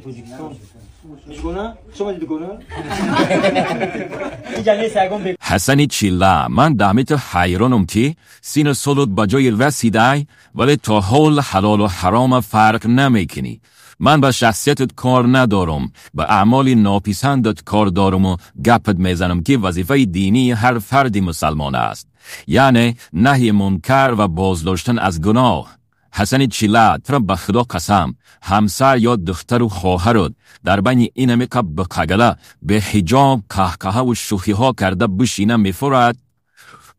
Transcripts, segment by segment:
Тоҷикистон. Мижгона, хуш омадӣ дугона. Иҷа нест ягон. Ҳасани Чилла, ман даҳмиту ҳайронам, ки сину солут ба ҷои расидай, вале то ҳол ҳалолу ҳарома фарқ намекунӣ. Ман ба шахсиятат кор надорам, ба аъмоли нописандат кор доруму гапат мезанам, ки вазифаи динии ҳар фарди мусалмон аст, яъне наҳйи мункар ва боздоштан аз гуноҳ. Ҳасани Чилла, тура ба Худо қасам, ҳамсар ё духтару хоҳарут дар байни инамиқа биқагала беҳиҷоб қаҳқаҳаву шӯхиҳо карда бишина, мефурад?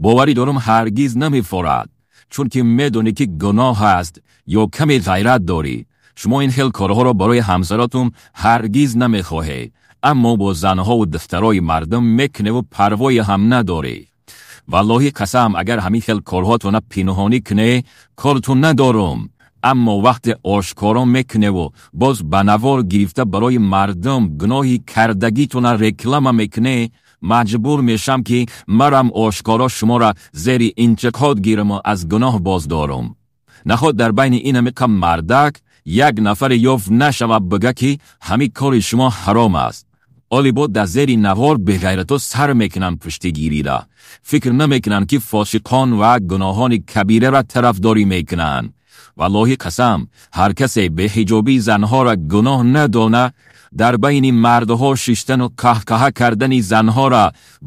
Боварӣ дорам, ҳаргиз намефурад, чунки медонӣ, ки гуноҳ аст. Ё каме ғайрат дорӣ? Шумо ин хел корҳоро барои ҳамсаротун ҳаргиз намехоҳед, аммо бо занҳову духтарои мардум мекуневу парвое ҳам надорӣ. Валлоҳи қасам, агар ҳамин хел корҳотона пинҳонӣ куне, кортун надорум, аммо вақте ошкоро мекуневу боз ба навор гирифта барои мардум гуноҳи кардагитона реклама мекуне, маҷбур мешам, ки марам ошкоро шуморо зери интиқод гираму аз гуноҳ боздорум. Наход дар байни инамиқа мардак як нафаре ёфт нашавад, бига, ки ҳамин кори шумо ҳаром аст? Оли бо дар зери навор беғайрато сар мекунанд пуштигириро. Фикр намекунанд, ки фосиқон ва гуноҳони кабираро тарафдорӣ мекунанд. Валлоҳи қасам, ҳар касе беҳиҷобии занҳоро гуноҳ надона, дар байни мардҳо шиштану қаҳқаҳа кардани занҳоро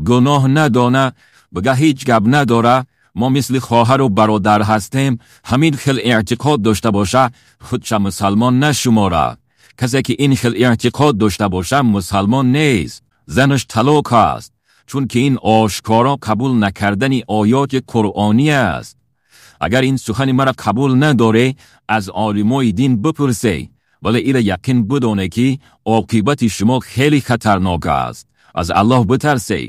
гуноҳ надона, бига ҳеҷ гап надора, мо мисли хоҳару бародар ҳастем, ҳамин хел эътиқод дошта боша, худша мусалмон нашумора. Касе ки ин хел эътиқод дошта боша, мусалмон нест, занаш талоқ аст, чунки ин ошкоро қабул накардани оёти қуръонӣ аст. Агар ин сухани маро қабул надоре, аз олимои дин бипурсе, вале ира яқин бидоне, ки оқибати шумо хеле хатарнок аст. Аз Аллоҳ битарсе.